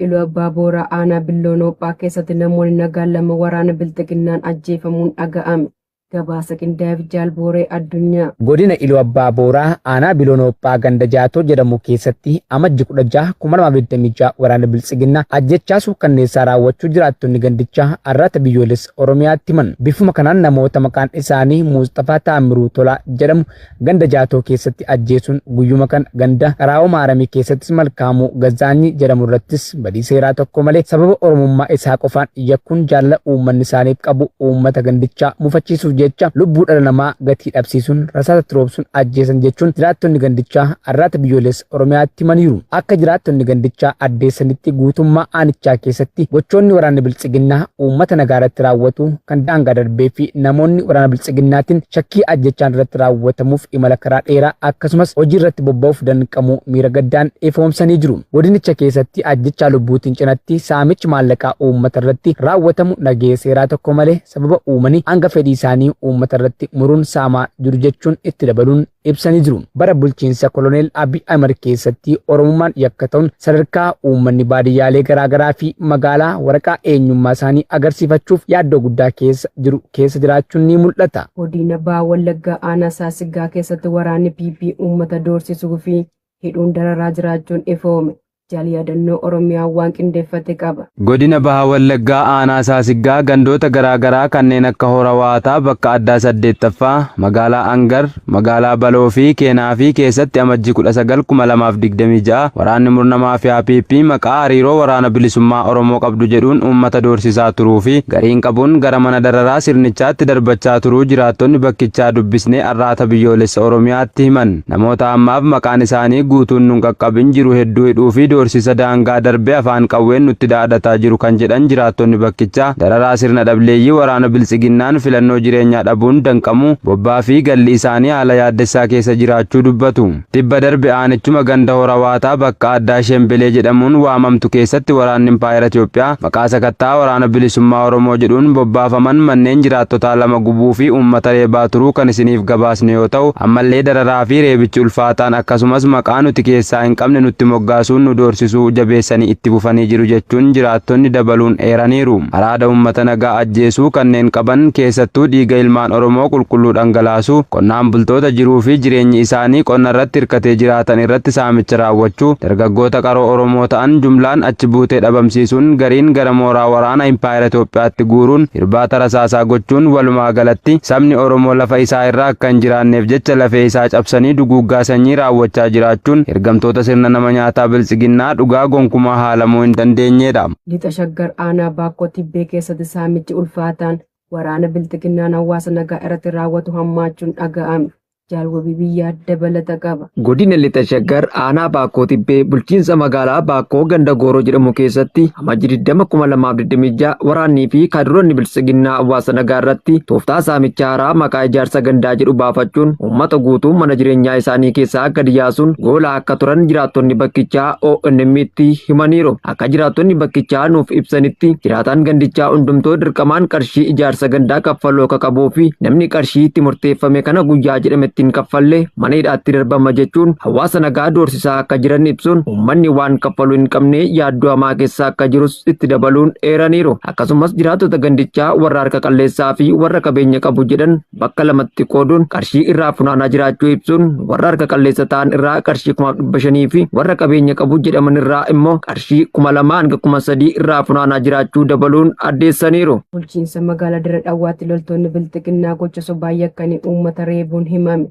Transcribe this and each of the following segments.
Iluu Abbaa Booraa Aanaa Billoo Noophaa keessatti namoonni nagaan lama waraana Bilxiginnaan ajjeefamuun dhaga'ame. Gabaasa qindaa'eef Jaal Booree Addunyaa. Godina Iluu Abbaa Booraa Aanaa Biloo Noophaa ganda Jaatoo jedhamu keessatti Amajji 16, 2026 waraanni Biltsiginnaa ajjeechaa suukkanneessaa raawwachuu jiraattonni gandichaa Arraata Biyyoolessa Oromiyaatti himan. Bifuma kanaan namoota maqaan isaanii Muusxafaa Taammiruu Tolaa jedhamu ganda Jaatoo keessatti ajjeesuun guyyuma kana ganda Qaraawoo Maaramii keessattis Malkaamuu Gazzaanyii jedhamu irrattis badii seeraa tokko malee sababa Oromummaa isaa qofaan yakkuun jaalala uummanni isaaniif qabu uummata gandichaa mufachiisuuf jecha lubbuu dhala namaa gatii dhabsiisuun rasaasa itti roobsuun ajjeesan jechuun jiraattonni gandichaa Arraata Biyyoolessa Oromiyaatti himaniiru. Akka jiraattonni gandichaa addeessanitti guutummaa aanichaa keessatti gochoonni waraanni Biltsiginnaa uummata nagaa irratti raawwatu kan daangaa darbee fi namoonni waraana Biltsiginnaatiin shakkii ajjechaan irratti raawwatamuuf imala karaa dheeraa akkasumas hojii irratti bobba'uuf danqamuu miira gaddaan ifoomsanii jiru. Godinicha keessatti ajjechaa lubbuutiin cinatti saamichi maallaqaa uummata irratti raawwatamu nagahee seeraa tokko malee sababa uumanii hanga fedhii isaanii uummata irratti muruun saamaa jiru jechuun itti dabaluun ibsanii jiru. Bara bulchiinsa Koloneel Abiy Ahimad keessatti Oromummaan yakka ta'uun sadarkaa uummanni baadiyyaalee garaa garaa fi magaalaa waraqaa eenyummaa isaanii agarsiifachuuf yaaddoo guddaa keessa jiru keessa jiraachuun ni mul'ata. Godina Baha Wallaggaa Aanaa Saasiggaa keessatti waraanni PP uummata doorsisuu fi hidhuun dararaa jiraachuun ifoome. Jaal Yaadannoo Oromiyaa waan qindeeffate qaba. Godina Baha Wallaggaa Aanaa Saasiggaa gandoota garaa garaa kanneen akka Hora Waataa bakka addaa 8ffaa, magaalaa Angar, magaalaa Baloo fi Keenaafii keessatti Amajjii 19, 2026 waraanni murna maafiyaa PP maqaa hariiroo Waraana Bilisummaa Oromoo qabdu jedhuun uummata doorsisaa turuu fi gariin qabuun gara mana dararaa sirnichaatti darbachaa turuu jiraattonni bakkichaa dubbisne Arraata Biyyoolessa Oromiyaatti himan. Namoota ammaaf maqaan isaanii guutuun nun qaqqabin jiru hedduu hidhuu fi doorsisa daangaa darbe afaan qawween nutti dhaadataa jiru kan jedhan jiraattonni bakkichaa, dararaa sirna dhableeyyii waraana Biltsiginnaan filannoo jireenyaa dhabuun danqamuu, bobbaa fi galli isaanii haala yaaddessaa keessa jiraachuu dubbatu. Tibba darbe aanichuma ganda Hora Waataa bakka addaa Shembelee jedhamuun waamamtu keessatti waraanni impaayera Itoophiyaa maqaa sakatta'a Waraana Bilisummaa Oromoo jedhuun bobbaafaman manneen jiraattotaa 2 gubuu fi uummata reebaa turuu kan isiniif gabaasne yoo ta'u, ammallee dararaa fi reebichi ulfaataan akkasumas maqaa nuti keessaa hin qabne nutti moggaasuun nu doorsisuu jabeessanii itti fufanii jiru jechuun jiraattonni dabaluun eeraniiru. Araada uummata nagaa ajjeesuu kanneen qaban keessattuu dhiiga ilmaan Oromoo qulqulluu dhangalaasuu, qonnaan bultoota jiruu fi jireenyi isaanii qonna irratti hirkatee jiraatan irratti saamicha raawwachuu, dargaggoota qaroo Oromoo ta'an jumlaan achi buutee dhabamsiisuun gariin gara mooraa waraana impaayera Itoophiyaatti guuruun irbaata rasaasaa gochuun walumaa galatti sabni Oromoo lafa isaa irra akka hin jiraanneef jecha lafee isaa cabsanii duguuggaa sanyii raawwachaa jiraachuun ergamtoota sirna nama nyaataa Biltsiginnaa dhugaa gonkumaa haalamuu hin dandeenyeedha. Lixa Shaggar aanaa Baakkoo Tibbee keessatti saamichi ulfaataan waraana Bilxiginnaan hawaasa nagaa irratti raawwatu hammaachuun dhaga'ame. Jaal Wabii Biyyaa dabalata qaba. Godina Lixa Shaggar aanaa Baakkoo Tibbee bulchiinsa magaalaa Baakkoo ganda Gooroo jedhamu keessatti Amajji 20,2026 waraannii fi kaadiroonni Biltsiginnaa hawaasa nagaa irratti tooftaa saamichaa haaraa maqaa ijaarsa gandaa jedhu baafachuun uummata guutuu mana jireenyaa isaanii keessaa gadi yaasuun goolaa akka turan jiraattonni bakkichaa ONM'tti himaniiru. Akka jiraattonni bakkichaa nuuf ibsanitti jiraataan gandichaa hundumtuu dirqamaan qarshii ijaarsa gandaa kaffaluu akka qabuu fi namni qarshii itti murteeffame kana guyyaa jedhametti hin kaffalle mana hidhaatti darbama jechuun hawaasa nagaa doorsisaa akka jiran ibsuun uummanni waan kaffalu hin qabne yaaddoo hamaa keessa akka jirus itti dabaluun eeraniiru. Akkasumas jiraattota gandichaa warra harka qalleessaa fi warra qabeenya qabu jedhan bakka lamatti qooduun qarshii irraa funaanaa jiraachuu ibsuun warra harka qalleessa ta'an irraa qarshii 5,500 fi warra qabeenya qabu jedhaman irraa immoo qarshii 2,000 hanga 3,000 irraa funaanaa jiraachuu dabaluun addeessaniiru. Bulchiinsa magaalaa Dirre Dhawwaatti loltoonni Bilxiginnaa gocha sobaa yakkanii uummata reebuun himame.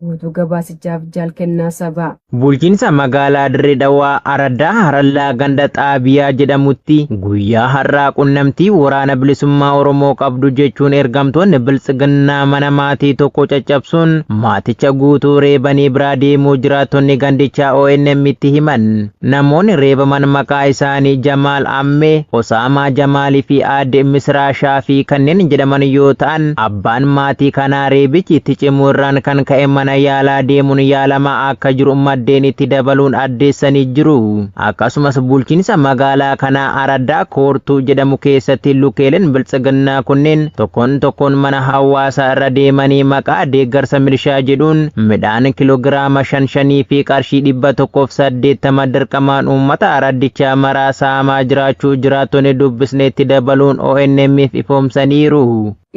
Guutuu gabaasichaaf Jaal Kennaa Sabaa. Bulchiinsa magaalaa Dirre Dhawaa araddaa Harallaa ganda Xaabiyaa jedhamutti guyyaa har'aa qunnamtii Waraana Bilisummaa Oromoo qabdu jechuun ergamtoonni Biltsiginnaa mana maatii tokko caccabsuun maaticha guutuu reebanii biraa deemuu jiraattonni gandichaa ONM'tti himan. Namoonni reebaman maqaa isaanii Jamaal Ammee, Osaamaa Jamaal fi Aadde Misraa Shaafii kanneen jedhaman yoo ta'an, abbaan maatii kanaa reebichi itti cimuu irraan kan ka'e mana mana yaalaa deemuun yaalamaa akka jiru maddeen itti dabaluun addeessanii jiru. Akkasumas bulchiinsa magaalaa kanaa araddaa Koortuu jedhamu keessatti lukeeleen biltsiginnaa kunneen tokkoon tokkoon mana hawaasaa irra deemanii maqaa deeggarsa milishaa jedhuun midhaan kiloogiraama 5 5 fi qarshii 180 dirqamaan uummata araddichaa maraa saamaa jiraachuu jiraattonni dubbisneetti dabaluun ONM'f ifoomsaniiru.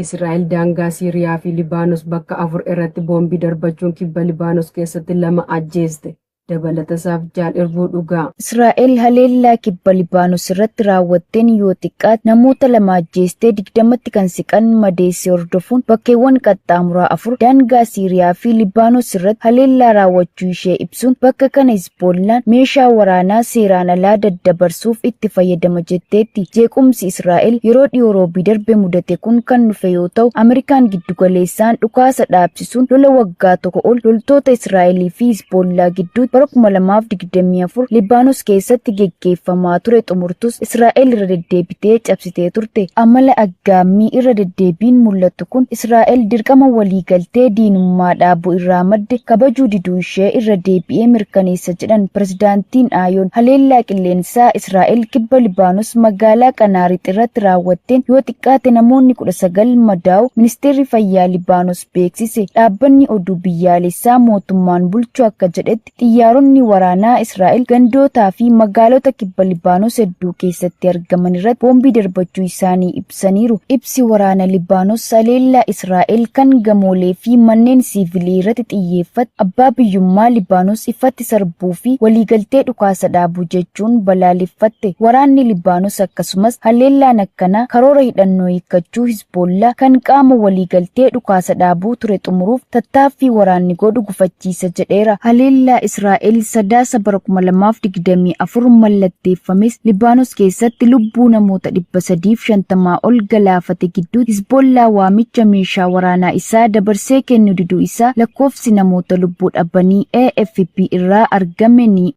Israa'el daangaa Siiriyaa fi Libaanos bakka afur irratti boombii darbachuun kibba Libaanos keessatti lama ajjeeste. Dabalatasaaf Jaal Irbuu Dhugaa. Israa'el haleellaa kibba Libaanos irratti raawwatteen yoo xiqqaate namoota 2 ajjeestee 20tti kan siqan madeesse hordofuun bakkeewwan qaxxaamuraa afur daangaa Siiriyaa fi Libaanos irratti haleellaa raawwachuu ishee ibsuun bakka kana Hizboollaan meeshaa waraanaa seeraan alaa daddabarsuuf itti fayyadama jetteetti. Jeequmsi Israa'el yeroo dhiyoo roobii darbe mudate kun kan dhufe yoo ta'u, Ameerikaan giddugaleessaan dhukaasa dhaabsisuun lola waggaa tokko ol loltoota Israa'elii fi Hizboollaa gidduutti bara 2024 Libaanos keessatti geggeeffamaa ture xumurtus Israa'el irra deddeebitee cabsitee turte. Amala aggaammii irra deddeebiin mul'atu kun Israa'el dirqama waliigaltee diinummaa dhaabuu irraa madde kabajuu diduu ishee irra deebi'ee mirkaneessa jedhan pirezidaantiin Ayoon. Haleellaa qilleensaa Israa'el kibba Libaanos magaalaa Qanaariix irratti raawwatteen yoo xiqqaate namoonni 19 madaa'u ministeerri fayyaa Libaanos beeksise. Dhaabbanni oduu biyyaalessaa mootummaan bulchu akka jedhetti xiyyaaronni waraanaa Israa'el gandootaa fi magaalota kibba Libaanos hedduu keessatti argaman irratti boombii darbachuu isaanii ibsaniiru. Ibsi waraana Libaanos haleellaa Israa'el kan gamoolee fi manneen siivilii irratti xiyyeeffate abbaa biyyummaa Libaanos ifatti sarbuu fi waliigaltee dhukaasa dhaabuu jechuun balaaleffatte. Waraanni Libaanos akkasumas haleellaan akkanaa karoora hidhannoo hiikkachuu Hizboollaa kan qaama waliigaltee dhukaasa dhaabuu ture xumuruuf tattaaffii waraanni godhu gufachiisa jedheera. Haleellaa Israa'el Sadaasa bara 2024 mallatteeffames Libaanos keessatti lubbuu namoota 350 ol galaafate gidduu Hizboollaa waamicha meeshaa waraanaa isaa dabarsee kennuu diduu isaa lakkoofsi namoota lubbuu dhabanii AFP irraa argame ni